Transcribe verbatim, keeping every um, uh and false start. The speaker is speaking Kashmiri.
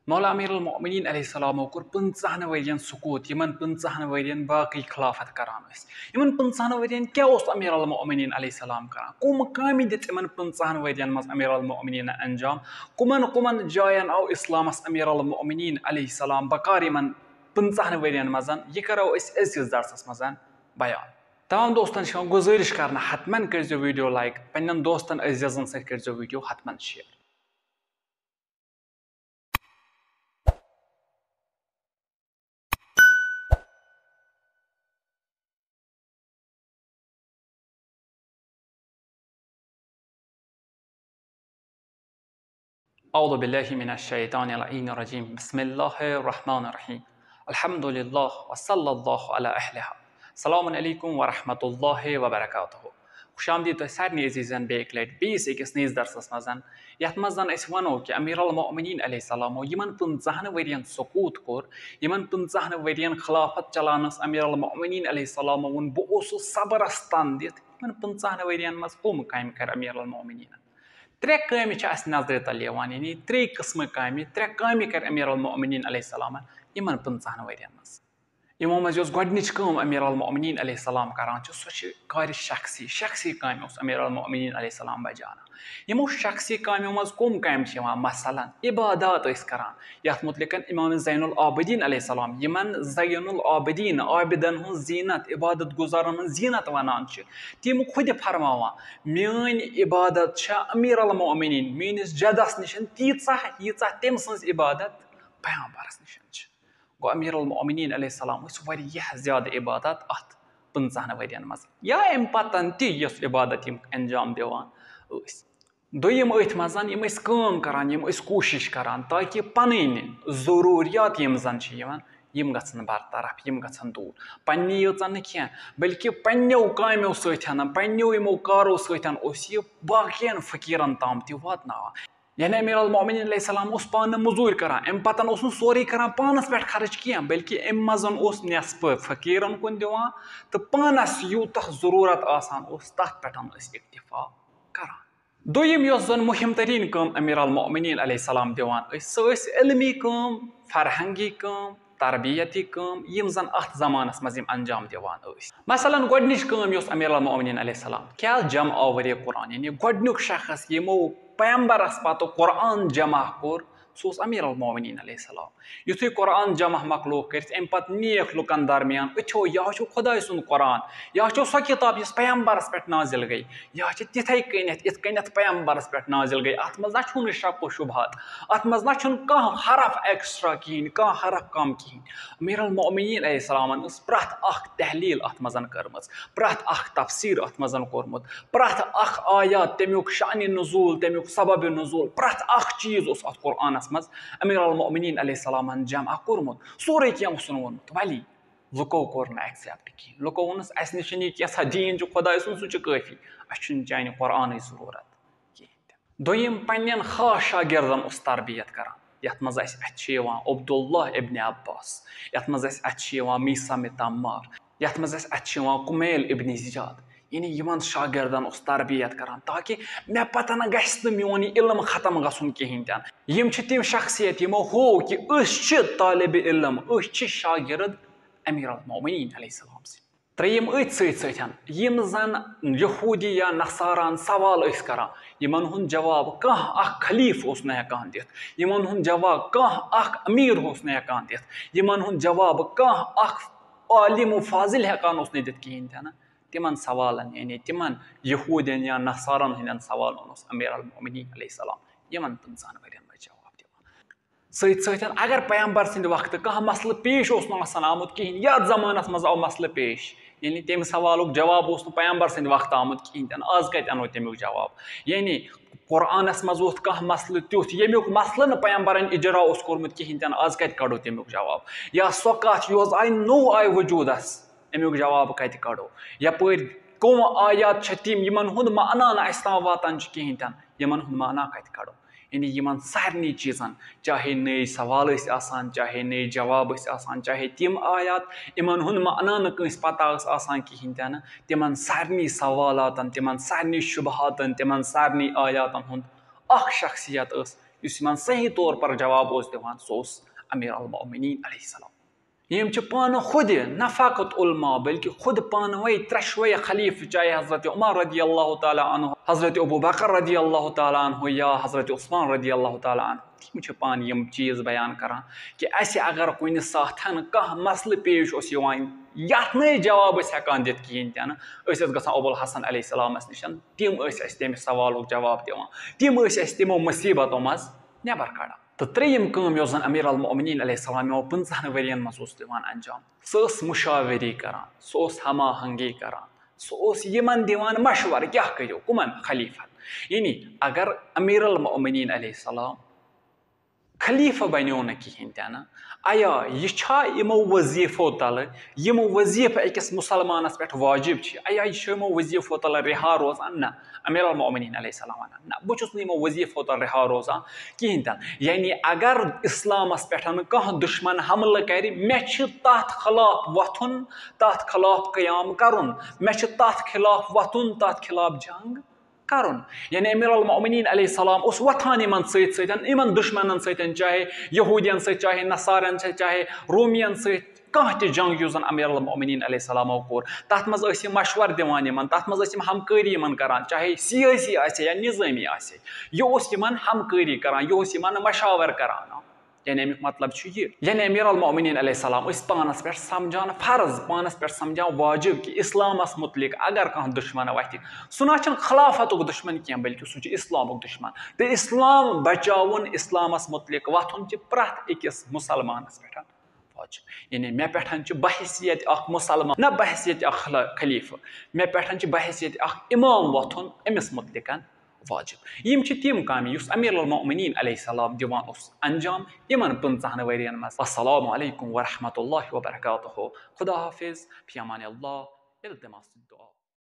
مولا امیر المؤمنین علیہ السلامو کوٚر پٕنٛژٕہن ؤرین سکوٗت، یِمن پٕنٛژٕہن ؤرین باقٕے خلافت کران ٲسۍ۔ یِمن پٕنٛژٕہن ؤرین کیٛاہ اوس امیر المؤمنین علیہ السلام کران؟ کُم کامہِ دِژ یِمن پٕنٛژٕہن ؤرین منٛز امیر المؤمنین انجام؟ کُمن کُمن جاین آو اسلامس امیر المؤمنین علیہ السلام بکار یِمن پٕنٛژٕہن ؤرین منٛز؟ یہِ کرو أسۍ أزکِس درسس منٛز بیان۔ تمام دوستن چھِ یِوان گُزٲرِش کرنہٕ، حتمن کٔرزیو video like، پننٮ۪ن دوستن عزیزن سۭتۍ کٔرزیو video حتمن share۔ أعوذ بالله من الشيطان اللعين الرجيم. بسم الله الرحمن الرحيم. الحمد لله وصلى الله على أهلها. السلام عليكم ورحمة الله وبركاته. خوش آمدید تۄہہِ سارنٕے عزیزن بیٚیہِ اَکہِ لٹہِ بیٚیِس أکِس نٔیِس درسس منٛز، یتھ منٛز زن أسۍ ونو کہِ امیر المؤمنین علیہ السلامو یِمن پٕنٛژٕہن ؤرین سکوٗت کوٚر، یِمن پٕنٛژٕہن ؤرین خلافت چلاونس امیر المؤمنین علیہ السلامو ووٚن، بہٕ اوسُس صبرس تن دِتھ۔ یِمن پٕنٛژٕہن ؤرین منٛز کٕم کامہِ کرِ امیر المؤمنینن؟ ترٛےٚ کامہِ چھِ اَسہِ نظرِ تل یِوان، یعنی ترٛے قٕسمہٕ کامہِ، ترٛےٚ کامہِ کرِ امیر المؤمنین علیہ السلامن یِمن پٕنٛژٕہن ؤرین منٛز۔ یِمو منٛز یۄس گۄڈٕنِچ کٲم امیر المؤمنین علیہ السلام کران چھُ، سۄ چھِ کارِ شخصی۔ شخصی کامہِ اوس امیر المؤمنین علیہ السلام بجاوان۔ یِمو شخصی کامیو منٛز کٕم کامہِ چھِ یِوان؟ مثلاً عبادات ٲسۍ کران، یتھ متعلق امام زین العابدین علیہ السلام، یِمن زین العابدین، عابدن ہٕنٛز زینت، عبادت گزارن ہٕنٛز زینت ونان چھِ، تِم خود فرماوان، میٲنۍ عبادت چھےٚ امیر المؤمنین، میٲنِس جدس نِش تیٖژاہ، ییٖژاہ تٔمۍ سٕنٛز عبادت پیغمبرس نِش چھِ۔ گوٚو، امیر المؤمنین علیہ السلام ٲسۍ واریاہ زیادٕ عبادت اتھ پٕنٛژٕہن ؤرین منٛز، یا امہِ پتن تہِ یۄس عبادت یِم انجام دِوان ٲسۍ۔ دوٚیِم، أتھۍ منٛز یِم ٲسۍ کٲم کران، یِم ٲسۍ کوٗشِش کران تاکہِ پنٕنۍ ضروٗریات یِم زن چھِ یِوان، یِم گژھن برطرف، یِم گژھن دوٗر۔ پننہِ یٲژن نہٕ کینٛہہ، بلکہِ پننیو کامیو سۭتۍ، پننیو یِمو کارو سۭتۍ اوس یہِ باقین فقیرن تام تہِ واتناوان۔ یعنی امیر المؤمنین علیہ السلام اوس پانہٕ مٔزوٗرۍ کران، امہِ پتن اوس نہٕ سورُے کران پانس پٮ۪ٹھ خرٕچ کینٛہہ، بلکہِ امہِ منٛز اوس نٮ۪صفہٕ فقیرن کُن دِوان تہٕ پانس یوٗتاہ ضروٗرت آسان اوس، تتھ پٮ۪ٹھ ٲسۍ اکتفا کران۔ دوٚیِم یۄس زن مُہِم تریٖن کٲم امیر المؤمنین علیہ السلام دِوان ٲسۍ، سۄ ٲسۍ علمی کٲم، فرہنگی کٲم، تربیتی کٲم، یِم زن اتھ زمانس منٛز یِم انجام دِوان ٲسۍ۔ مثلاً گۄڈٕنِچ کٲم یۄس امیر المؤمنین علیہ السلام، کیٛاہ؟ جمع آوری قرآن، یعنی گۄڈٕنیُک شخص یِمو پیغمبرس پتہٕ قرآن جمع کوٚر، سُہ اوس امیر المؤمنین علیہ السلام۔ یُتھُے قرآن جمع مۄکلوو کٔرِتھ، امہِ پتہٕ نیک لُکن درمیان أتھیو، یہِ ہا چھُ خۄداے سُنٛد قرآن، یہِ ہا چھُ سۄ کِتاب یۄس پیغمبرس پٮ۪ٹھ نازل گٔے، یہِ ہا چھِ تِتھے کٔنٮ۪تھ، یِتھ کٔنٮ۪تھ پیغمبرس پٮ۪ٹھ نازل گٔے، اتھ منٛز نہ چھُنہٕ شک و شبہات، اتھ منٛز نہ چھُنہٕ کانٛہہ حرف extra کِہیٖنۍ، کانٛہہ حرف کم کِہیٖنۍ۔ امیر المؤمنین علیہ السلامن ٲس پرٛٮ۪تھ اکھ تحلیل اتھ منٛز کٔرمٕژ، پرٛٮ۪تھ اکھ تفسیر اتھ منٛز کوٚرمُت، پرٛٮ۪تھ اکھ آیات، تمیُک شأنِ نزول، تمیُک سببِ نزول، پرٛٮ۪تھ اکھ چیٖز اوس اتھ قرآنس منٛز امیر المؤمنین علیہ السلامن جمع کوٚرمُت۔ سورُے کینٛہہ اوسُن ووٚنمُت، ولی لُکو کوٚر نہٕ accept کِہیٖنۍ۔ لُکو ووٚنُس، اسہِ نِش چھُنہٕ یہِ کینٛہہ، سا دیٖن چھُ خۄداے سُنٛد، سُہ چھُ کٲفی، اسہِ چھُنہٕ چانہِ قرآنٕچ ضروٗرت کِہیٖنۍ تہِ۔ دوٚیِم، پننٮ۪ن خاص شاگردن اوس تربیت کران، یتھ منٛز اسہِ اتھِ چھِ یِوان عبداللہ ابن عباس، یتھ منٛز اسہِ اتھِ چھِ یِوان میثم تمار، یتھ منٛز اسہِ اتھِ چھِ یِوان کمیل ابن زیاد۔ یعنی یِمن شاگردن اوس تربیت کران تاکہِ مےٚ پتہ نہ گژھِ نہٕ میون یہِ علم ختم گژھُن کِہیٖنۍ تہِ نہٕ۔ یِم چھِ تِم شخصیت یِمو ہوو کہِ أسۍ چھِ طالب علم، أسۍ چھِ شاگرد امیر المؤمنین علیہ السلام سٕنٛدۍ۔ ترٛیٚیِم، أتھۍ سۭتۍ سۭتۍ یِم زن یہوٗدی یا نصاران سوال ٲسۍ کران، یِمن ہُنٛد جواب کانٛہہ اکھ خلیٖفہٕ اوس نہٕ ہٮ۪کان دِتھ، یِمن ہُنٛد جواب کانٛہہ اکھ امیر اوس نہٕ ہٮ۪کان دِتھ، یِمن ہُنٛد جواب کانٛہہ اکھ عالم و فاضل ہٮ۪کان اوس نہٕ دِتھ کِہیٖنۍ تہِ نہٕ۔ تِمن سوالن، یعنی تِمن یہوٗدین یا نصارن ہٕنٛدٮ۪ن سوالن اوس امیر المؤمنین علیہ السلام یِمن پٕنٛژٕہن ؤرین منٛز جواب دِوان۔ سۭتۍ سۭتۍ اگر پیغمبر سٕنٛدِ وقتہٕ کانٛہہ مسلہٕ پیش اوس نہٕ آسان آمُت کِہیٖنۍ، یتھ زمانس منٛز آو مسلہٕ پیش، یعنی تمہِ سوالُک جواب اوس نہٕ پیغمبر سٕنٛدِ وقتہٕ آمُت کِہیٖنۍ تہِ نہٕ، از کتہِ انو تمیُک جواب؟ یعنی قرآنس منٛز ووت کانٛہہ مسلہٕ تیُتھ، یمیُک مسلہٕ نہٕ پیغمبرن اجرا اوس کوٚرمُت کِہیٖنۍ تہِ نہٕ، از کتہِ کڑو تمیُک جواب؟ یا سۄ کتھ یۄس آیہِ نوٚو آیہِ وجوٗدس، امیُک جواب کتہِ کڑو؟ یپٲرۍ کٕم آیات چھِ تِم، یِمن ہُنٛد معنہ نہٕ اسہِ تام واتان چھُ کِہیٖنۍ تہِ نہٕ، یِمن ہُنٛد معنہ کتہِ کڑو؟ یعنی یِمن سارنٕے چیٖزن، چاہے نٔے سوال ٲسۍ آسان، چاہے نٔے جواب ٲسۍ آسان، چاہے تِم آیات، یِمن ہُنٛد معنہ نہٕ کٲنٛسہِ پتہ ٲس آسان کِہیٖنۍ تہِ نہٕ، تِمن سارنٕے سوالاتن، تِمن سارنٕے شبہاتن، تِمن سارنٕے آیاتن ہُنٛد اکھ شخصیت ٲس یُس یِمن صحیح طور پر جواب اوس دِوان، سُہ اوس امیر المؤمنین علیہ السلام۔ یِم چھِ پانہٕ خود، نہ فقط علماء، بلکہ خود پانہٕ وَے ترٛٮ۪شوَے خلیفہٕ، چاہے حضرت عمر رضی اللہ تعالیٰ عنہ، حضرت ابو بکر رضی اللہ تعالیٰ عنہ یا حضرت عثمان رضی اللہ تعالیٰ عنہ، تِم چھِ پانہٕ یِم چیٖز بیان کران کہِ اَسہِ اگر کُنہِ ساتہٕ کانٛہہ مسلہٕ پیش اوس یِوان، یَتھ نہٕ أسۍ جواب ٲسۍ ہٮ۪کان دِتھ کِہیٖنۍ تہِ نہٕ، أسۍ ٲسۍ گژھان ابو الحسن علیہ السلامَس نِش، تِم ٲسۍ اَسہِ تَمہِ سوالُک جواب دِوان، تِم ٲسۍ اَسہِ تِمو مُصیٖبتو منٛز نٮ۪بر کڑان۔ تہٕ ترٛیٚیِم کٲم یۄس زن امیر المؤمنین علیہ السلام یِمو پٕنٛژٕہن ؤرین منٛز اوس دِوان انجام، سُہ ٲس مُشاوری کران، سُہ اوس ہم آہنگی کران، سُہ اوس یِمن دِوان مشورٕ کیٛاہ کٔرِو، کٕمن خلیفن۔ یعنی اگر امیر المؤمنین علیہ السلام خلیفہٕ بنیو نہٕ کِہینۍ تہِ نہٕ، ایا یہِ چھا یِمو وظیفو تلہٕ، یِم وظیفہٕ أکِس مُسلمانس پٮ۪ٹھ واجب چھِ، ایا یہِ چھُ یِمو وظیفو تلہٕ رِہا روزان؟ نہ، امیر المؤمنین علیہ السلام ونان، نہ، بہٕ چھُس نہٕ یِمو وظیفو تلہٕ رِہا روزان کِہینۍ تہِ نہٕ۔ یعنی اگر اسلامس پٮ۪ٹھ کانٛہہ دُشمن حملہٕ کرِ، مےٚ چھِ تتھ خلاف وۄتھُن، تتھ خلاف قیام کرُن، مےٚ چھِ تتھ خلاف وۄتھُن، تتھ خلاف جنگ کرُن۔ یعنی امیر المؤمنین علیہ السلام اوس وۄتھان یِمن سۭتۍ سۭتۍ، یِمن دُشمنن سۭتۍ، چاہے یہودین سۭتۍ، چاہے نصارن سۭتۍ، چاہے رومین سۭتۍ، کانٛہہ تہِ جنگ یُس زن امیر المؤمنین علیہ السلامو کوٚر، تتھ منٛز ٲسۍ یِم مشورٕ دِوان یِمن، تتھ منٛز ٲسۍ یِم ہمکٲری یِمن کران، چاہے سیٲسی آسہِ یا نظٲمی آسہِ، یہِ اوس یِمن ہمکٲری کران، یہِ اوس یِمن مشاور کران۔ یعنی امیُک مطلب چھُ یہِ، یعنی امیر المؤمنین علیہ السلام ٲسۍ پانس پٮ۪ٹھ سمجھان فرض، پانس پٮ۪ٹھ سمجھان واجب کہِ اسلامس متعلق اگر کانٛہہ دُشمن وتھِ، سُہ نہ چھُنہٕ خلافتُک دُشمن کینٛہہ، بلکہِ سُہ چھُ اسلامُک دُشمن۔ تہٕ اسلام بچاوُن، اسلامس متعلق وتھُن چھُ پرٛٮ۪تھ أکِس مُسلمانس پٮ۪ٹھ واجب۔ یعنی مےٚ پٮ۪ٹھ چھُ بحیثیت اکھ مُسلمان، نہ بحیثیت اکھ خلا-، خلیفہٕ، مےٚ پٮ۪ٹھ چھُ بحیثیت اکھ امام وۄتھُن أمِس متعلق واجب۔ یِم چھِ تِم کامہِ یُس امیر المؤمنین علیہ السلام دِوان اوس انجام یِمن پٕنٛژٕہن ؤرین منٛز۔ السلام علیکم ورحمۃ اللہ وبرکاتہ۔ خدا حافظ، فی امان اللہ، التماس دعا۔